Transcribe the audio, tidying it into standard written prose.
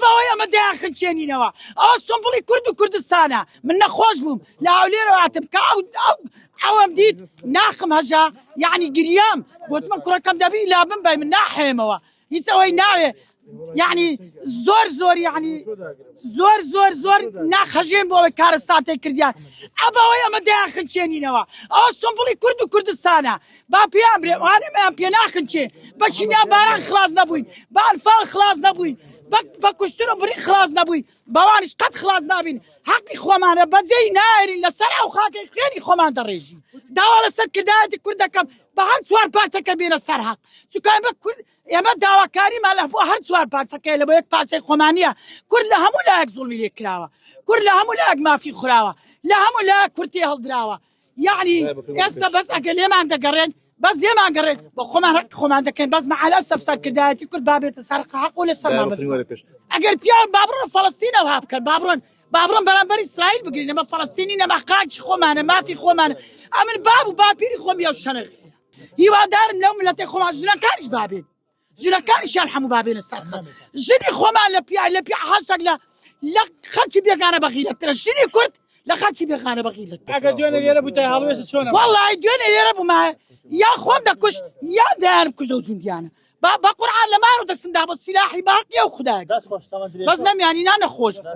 بەوەی ئەمە دەیانخنچێنینەوە ئەوە سمبڵی کورد و کوردستانە من نەخۆش بووم لە هەولێرەوە هاتم کە ئەو ئەو ئەوەم دیت ناخم هەژا یعنی گریام گوتمە کوڕەکەم دەبی لا بم بای من ناحێمەوە هیچ ئەوەی ناوێ یعنی زۆر زۆر یعنی زۆر زۆر زۆر ناخەژێن بۆ ئەوەی کارەساتێک کردیان ئەبەوەی ئەمە دەیانخنچێنینەوە ئەوە سمبڵی کورد و کوردستانە با پێیان برێ ئەوانە مەیان پێ ناخنچێ بە کیمیا باران خلاص نەبووین بە ئەنفال خلاص نەبووین بە کوشتن و بڕین خلاص نەبووین بەوانیش قەت خلاص نابین حەقی خۆمانە بەجێی نایەرین لەسەر ئەو خاکەی خوێنی خۆمان دەڕێژین داوا لەسەر کردایەتی کورد دەکەم بە هەر چوار پارچەکە بێنە سەر حەق چونکە ئێمە کورد ئێمە داواکاریمان لە بۆ هەر چوار پارچەکەی لە بۆ یەک پارچەی خۆمانە کورد لە هەموو لایەک زوڵمی لێ کراوە کورد لە هەموو لایەک مافی خوراوە لە هەموو لایەک کورتی هەڵدراوە یعنی ئێستا بەس ئەگەر لێمان دەگەڕێن بەس لێمان گەڕێن بە خۆمان هەق خۆمان دەکەین بەس مەعەلە سەب سەرکردایەتی کورد بابێتە سەر حەق و لە سەرمان بەس ئەگەر پیاون با بڕۆن فەڵەستین ئەوها بکەن با بڕۆن با بڕۆن بەرامبەر ئیسرائیل بگرین ئەمە فەڵەستینی نەما خاکی خۆمانە مافی خۆمانە ئەمن باب و باپیری خۆم یەو شەنغ هیوادارم لەو ملەتەی خۆمان ژنەکانیش بابێت ژنەکانیشیان هەموو بابێنە سەر خەت ژنی خۆمان لە پیا لە پیا هەشتێک لە لە خەڵکی بێگانە بەغیرەترە ژنی کورد لە خەڵکی بێگانە بەغیرەت ئەگەر دوێنێ لێرە بوویتە هەڵوێستت چۆنە؟ وەڵڵاهی دوێنێ لێرە بوومایە یا خۆم دەکوشت یا دەیانم کوشت ئەو جوندیانە با بە قورعان لە مار و دەستم دا بۆ سیلاحی باقیە و خودایە دەست خۆش تەمەن درێژ بەس نەمیانی نا نەخۆش بوو.